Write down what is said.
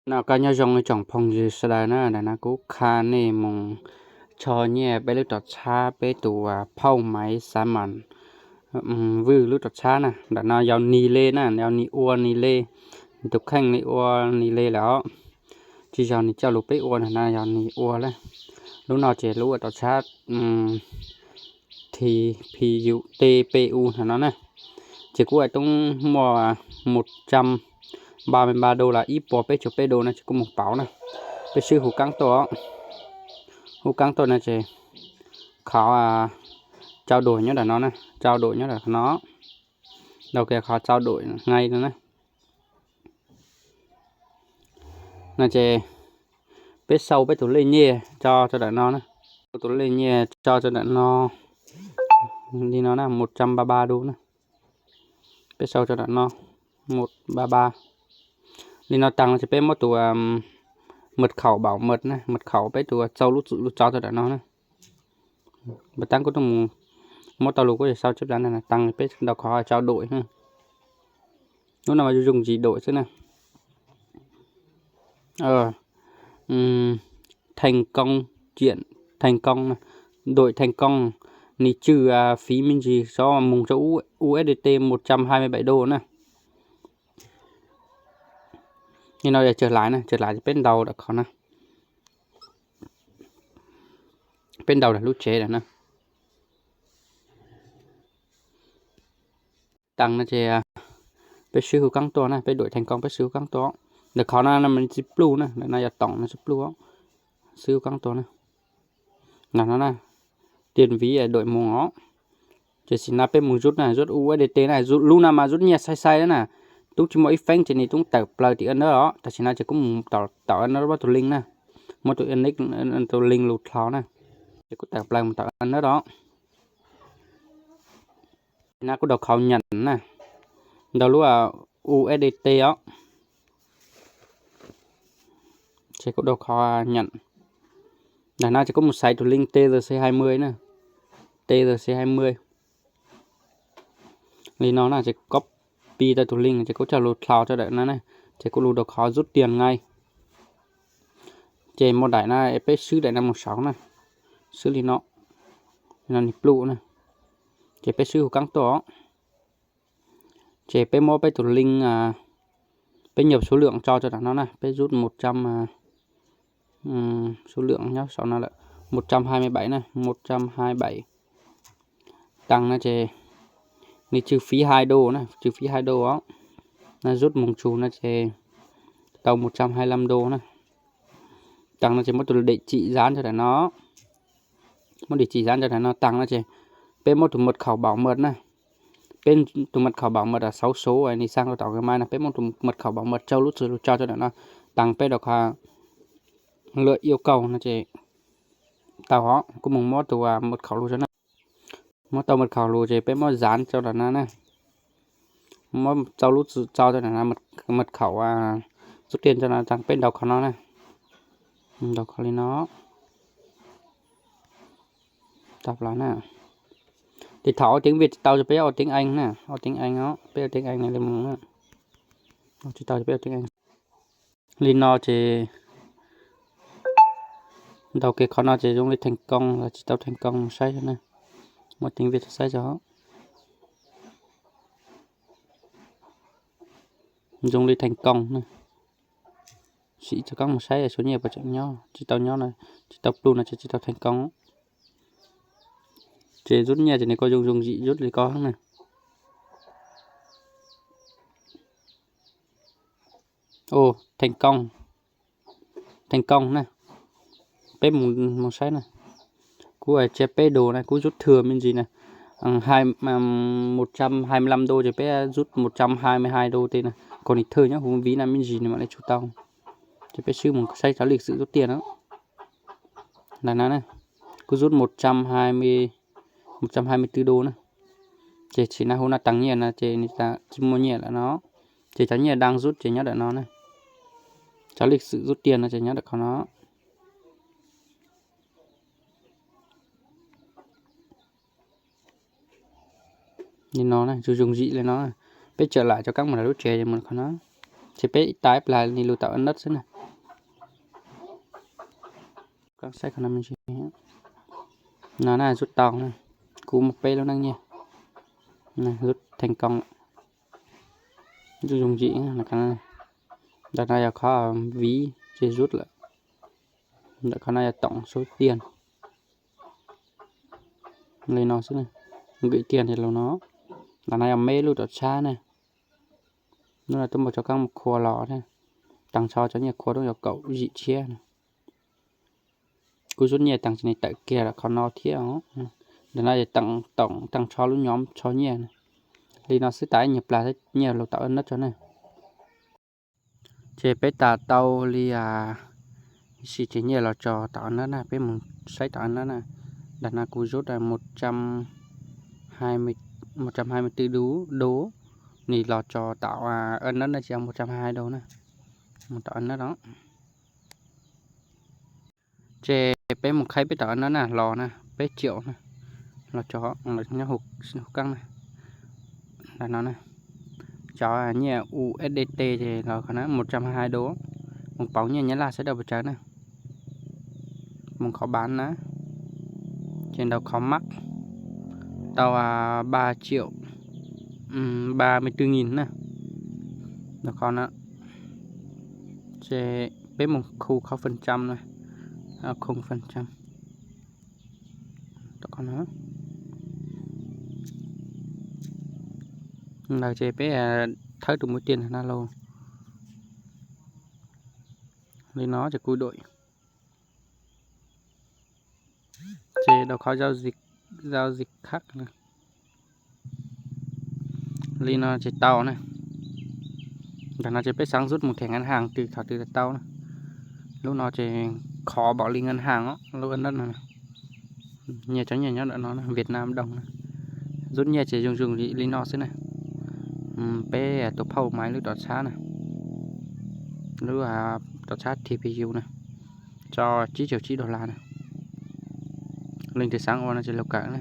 No koj nyob zoo ib tsoom phooj ywg sawv daws na, ntawm no kuv qha nej mus tso nyiaj peb lub rov txhab, peb tus phauj Maiv Xav Mas Vwj lub rov txhab na. Ntawm no yog nws le na, yog nws ua nws le, nws tus kheej li ua nws le lawm os. Tsis yog nws coj lus peb ua na, no yog nws ua lawm. Lub no ces lub rov txhab T P U, T P U no na. Ces kuv hais toob muaj một trăm ba mươi ba đô los ib puas peb caug peb đô no ces kuv mus pauv na. Peb swb hu kaab tuaj, hu kaab tuaj no ces qhov trao đổi nyob ntawm no na, trao đổi nyob ntawm no. Ntawm qhov trao đổi ngay no na. No ces peb sau peb tus lej nyiaj tso rau ntawm no na. Tus lej nyiaj tso rau ntawm no li no na, một trăm ba mươi ba đô na. Peb sau rau ntawm no, một trăm ba mươi ba. Li no taag no ces peb muab tus mật khẩu bảo mật na, mật khẩu peb tus txau lub txwm lub tso rau ntawm no na. Npaj taab kuj tuaj mus muab tau lus kuj yog sau tsab plav na, taag peb ntaus qhov trao đổi na. Lub no mas zoo zoo ntsis đổi xwb na. Thành công, chuyển thành công, đổi thành công, nws tswj phí me ntsis, sau moog rau U S D T một trăm hai mươi bảy đô na. Li no yog tsawg lais na, tsawg lais peb ntaus ntawm qhov na, peb ntaus ntawm lub tsev ntawm na. Taag no ces peb swb hu kaab tuaj na, peb đổi thành công peb swb hu kaab tuaj. Ntawm qhov no mas tsis pluj na, ntawm no yog tổng no tsis pluj, swb hu kaab tuaj na. Ntawm no na, tiền ví đổi mùng os. Ces sim no peb mus rút na, rút U S D T na, lub no mas rút nyiaj sai sai na. Tub tsis muaj ib feeb ces nws tub tawm plaws tim ntawm no os. Tam sim no ces kuv mus tawm ntawm no, muab tus link na, muab tus link, tus link lug dlhau na, ces kuv tawm plaws mus tawm ntawm no. Sim no kuv daus qhov nhận na, ntaus lub U S D T os. Ces kuv daus qhov nhận. Ntawm no ces kuv mus xaiv tus link T R C hai mươi na, T R C hai mươi. Li no na ces copy tau tus link ces kuv coj lug dlhau rau ntawm no na, ces kuv lug daus qhov rút tiền ngay. Ces muaj daim no peb swb daim no mus saud na, swb li no, li no nws pluj na, ces peb swb hu kaab tuaj. Ces peb muab peb tus link, peb nhập số lượng tso rau ntawm no na, peb rút một trăm, số lượng nyob saum no lawm, một trăm hai mươi bảy na, một trăm hai mươi bảy. Taag no ces nws tswj phí hai đô na, tswj phí hai đô os. No rút mùng trù no ces tau một trăm hai mươi lăm đô na. Taag no ces muab tus địa chỉ dán rau ntawm no, muab địa chỉ dán rau ntawm no. Taag no ces peb muab tus mật khẩu bảo mật na, peb tus mật khẩu bảo mật xấu số nws xa rau tom gmail no, peb muab tus mật khẩu bảo mật rau lub txwm lug tso rau ntawm no. Taag peb daus qhov lượt yêu cầu no ces tau os. Kuv mus muab tus mật khẩu lug rau na. Muab tau mật khẩu lug ces peb muab dán rau ntawm no na, muab txau lub txwm tso rau ntawm no, mật khẩu rút tiền rau no. Taag peb ntaus qhov no na, ntaus qhov li no. Tau plaws na. Ces thaum ua tiếng Việt tsis tau ces peb ua tiếng Anh na, ua tiếng Anh os, peb ua tiếng Anh no li mus na. Tsis tau ces peb ua tiếng Anh. Li no ces ntaus kiag qhov no ces zoo li thành công los tsis tau thành công mus saib na. Muab tiếng Việt saib tso. Zoo li thành công na. Sim rov qab mus saib số nyiaj puas tseem nyob, tsis tau nyob no, tsis tau pluj no ces tsis tau thành công. Ces rút nyiaj ces nws kuj zoo zoo zim rút li ko na. Ồ, thành công. Thành công na. Peb mus saib na. Kuv tsia peb đô na, kuv rút thừa me ntsis na. Hai, một trăm hai mươi lăm đô ces peb rút một trăm hai mươi hai đô tej na. Còn nws thơm nyob hauv ví na, me ntsis nws mam li tshub tau. Ces peb swb mus saib cov lịch sử rút tiền na. Ntawm no na, kuv rút một trăm hai mươi, một trăm hai mươi tư đô na. Ces tsis na hu no taag nyiaj no ces nws tsis muaj nyiaj lawm no. Ces cov nyiaj đang rút ces nyob ntawm no na. Cov lịch sử rút tiền no ces nyob ntawm qhov no. Li no na, zoo zoo zim li no. Peb tsa lam cov kaab mus lawm lub tsev ces mus qhov no. Ces peb ib tas ib plag nws lug tawm nab xwb na. Saib qhov no me ntsis. No na, rút tau na. Kuv muaj peb lub neej nyiaj, rút theej koob, rút yooj yim. Ntawm no yog qhov viv ces rút lawm. Ntawm qhov no yog tổng số tiền. Li no xwb, gửi tiền ces los no. Ntawm no yog meb lub rov tshab na. Hnub no tuaj mus tso koob mus khua los na. Tag nrho cov nyiaj khua tuaj yog kaum yim tshiab na. Kuv rút nyiaj tag ces nws tawm kiag lawm qhov no thiab os. Ntawm no yog tổng, tag nrho lub nhóm rho nyiaj na. Li no xwb tas ib nyuag plag nyiaj los tau ib nab tso na. Ces peb tas tau li ib sim ces nyiaj los tso tom nab na, peb mus saib tom nab na. Ntawm no kuv rút một trăm hai mươi, một trăm hai mươi tư đô, đô, nws los tso tom nab na, ces một trăm hai mươi hai đô na. Mus tom nab no. Ces peb mus khaib peb tom nab na, los na, peb triệu na, los tso nyob hauv kab na. Ntawm no na, cov nyiaj U S D T ces los qhov na một trăm hai mươi hai đô. Mus pauv nyiaj Nyab Laj saib dab tsi puas tsawg na. Mus qhov bán na, ces ntaus qhov max tau ba triệu ba mươi tư nghìn na. Ntaus qhov no, ces peb mus khu qhov phần trăm na, không phần trăm. Ntawd ces peb thawb tus mũi tên no los. Li no ces kuv đổi. Ces ntaus qhov giao dịch, giao dịch khác na. Li no ces tau na. Ntawm no ces peb xav rút mus thẻ ngân hàng twg thaum twg tau na. Lub no ces kho bảo link ngân hàng os, lub nab no. Nyiaj tsob nyiaj nyob ntawm no, Việt Nam đồng na. Rút nyiaj ces zoo zoo li no xwb na. Peb tus phauj maiv lub rov tshab na, lub rov tshab T P U na, tso tsib caug tsib dollar na. Leej twg xav ua no ces los kawm na.